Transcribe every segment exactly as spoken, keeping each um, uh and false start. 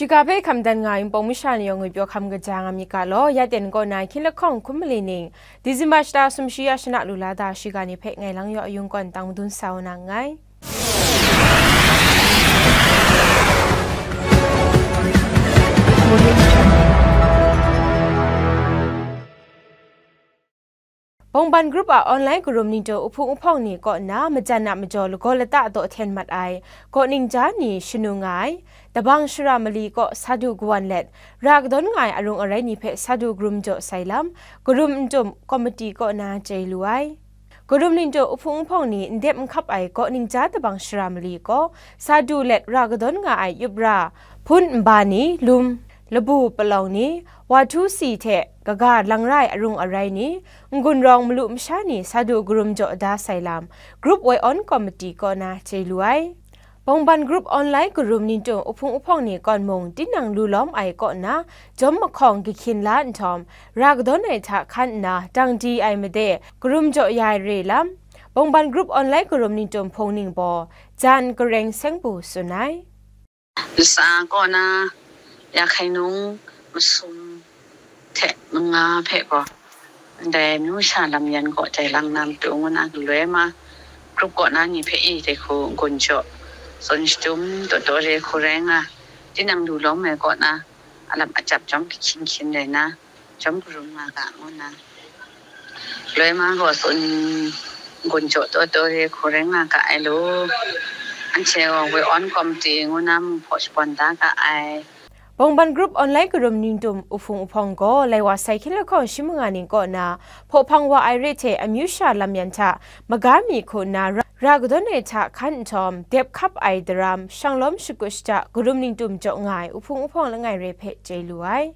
Shiga hpe hkam dan nga ai Wunpawng masha ni yawng ngwipyaw hkam kaja nga myit ga law, ya ten kaw na hkying lahkawng hkum mali ning, Disemba shata sumshi ya shana lu la da shiga ni hpe ngai lang yaw ayung kawn tang madun sa wa na nngai. Bawngban Group a online karum ningtu uhpung uhpawng ni kaw nna majan a majaw lagaw lata daw hten mat ai kaw ningja ni shanu nga ai, dabang shara mali kaw sa du kawan let, ra kadawn nga ai arung arai ni hpe sa du karum jaw sai lam, karum n tum komiti kaw na chye lu ai. Karum ningtu uhpung uhpawng ni n dep n hkap ai kaw ningja dabang shara mali gaw, sa du let ra kadawn nga ai yup ra, hpun nba ni, lum, labu palawng ni, wa htu si hte kaga lang ra ai arung arai ni, n-gun rawng malu masha ni sa du karum jaw da sai lam, Group Way On Committee kaw na chye lu ai. Bawngban Group online karum ningtu uhpung uhpawng ni kawn mung tinang lu lawm ai kaw nna, jawm mahkawng kahkyin la nhtawm, ra kadawn ai hta hkan nna dang di ai made, karum jaw ya ai re lam, Bawngban Group online karum ningtu hpung ning baw, Jan Kareng Sengbu tsun ai. Ntsa kaw na, ya hkai nung masum hte manga hpe gaw, ndai amyu sha lam yan kaw jai lang na matu ngu na galoi ma, grup kaw na ni hpe i dai hku n-gun jaw, tsun shadum, taw taw re hku rai nga, tinang lu lawm ai kaw na, alam achyap chyawm kahkyin hkyin rai na, chyawm karum nga ga ngu na, loi ma gaw tsun n-gun jaw taw taw re hku rai nga ga ai law, anhte gaw Way On Committee ngu na mung hpaw shabawn da ga ai. Bawngban Group online karum ningtu uhpung uhpawng gaw, lai wa sai hkying lahkawng shi manga ning kaw na, hpaw hpang wa ai re hte amyu sha lam yan hta maga mi hku nna ra, ra kadawn ai hta hkan nhtawm, dep hkap ai daram, shanglawm shakut shata karum ningtu jaw nga ai uhpung uhpawng langai re hpe chye lu ai.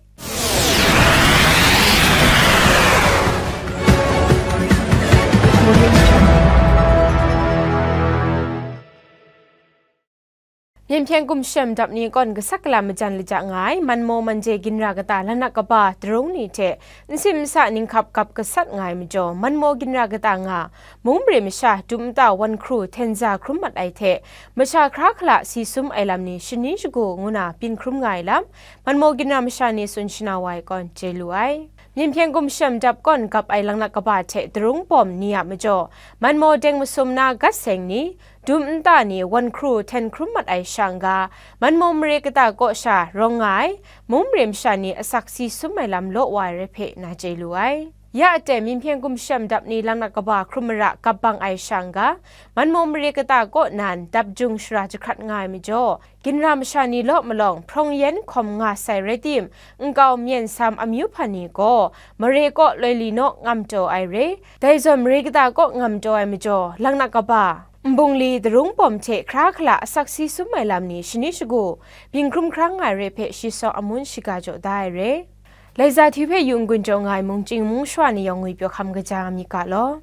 Myen hpyen gumshem dap ni kawn gasat gala majan laja nga ai, Manmaw Manje ginra kata laknak kaba darung ni hte nsin nsa ninghkap gap gasat nga ai majaw, Manmaw ginra kata nga, mung mare masha dum nta wan hkru hten za hkrum mat ai hte, masha hkra hkala si sum ai lam ni shani shagu ngu na byin hkrum nga ai lam, Manmaw ginra masha ni tsun shana wa ai kawn chye lu ai. Myen hpyen gumshem dap kawn gap ai laknak kaba hte darung bawm ni a majaw, Manmaw deng masum na gat seng ni, dum nta ni wan hkru hten hkrum mat ai sha n-ga, Manmaw mare kata kaw sha rawng nga ai, mung mare masha ni asak si sum ai lam law wa ai rai hpe na chye lu ai. Ya aten myen hpyen gumshem dap ni laknak kaba hkrum mara gap bang ai sha n-ga, Manmaw mare kata kaw nan dap jung shara jahkrat nga ai majaw, ginra masha ni law malawng hprawng yan hkawm nga sai rai tim, nkau myen sam amyu hpan ni gaw mare kaw loi li naw ngam taw ai re, dai zawn mare kata kaw ngam taw ai majaw, laknak kaba, nbungli darung bawm hte hkra hkala asak si sum ai lam ni shani shagu, byin hkrum hkrang nga ai re hpe shi sawng amun shiga jaw da ai re. Laiza hti hpe yu n-gun jaw nga ai mungchying mung shara ni yawng ngwipyaw hkam kaja nga myit ga law.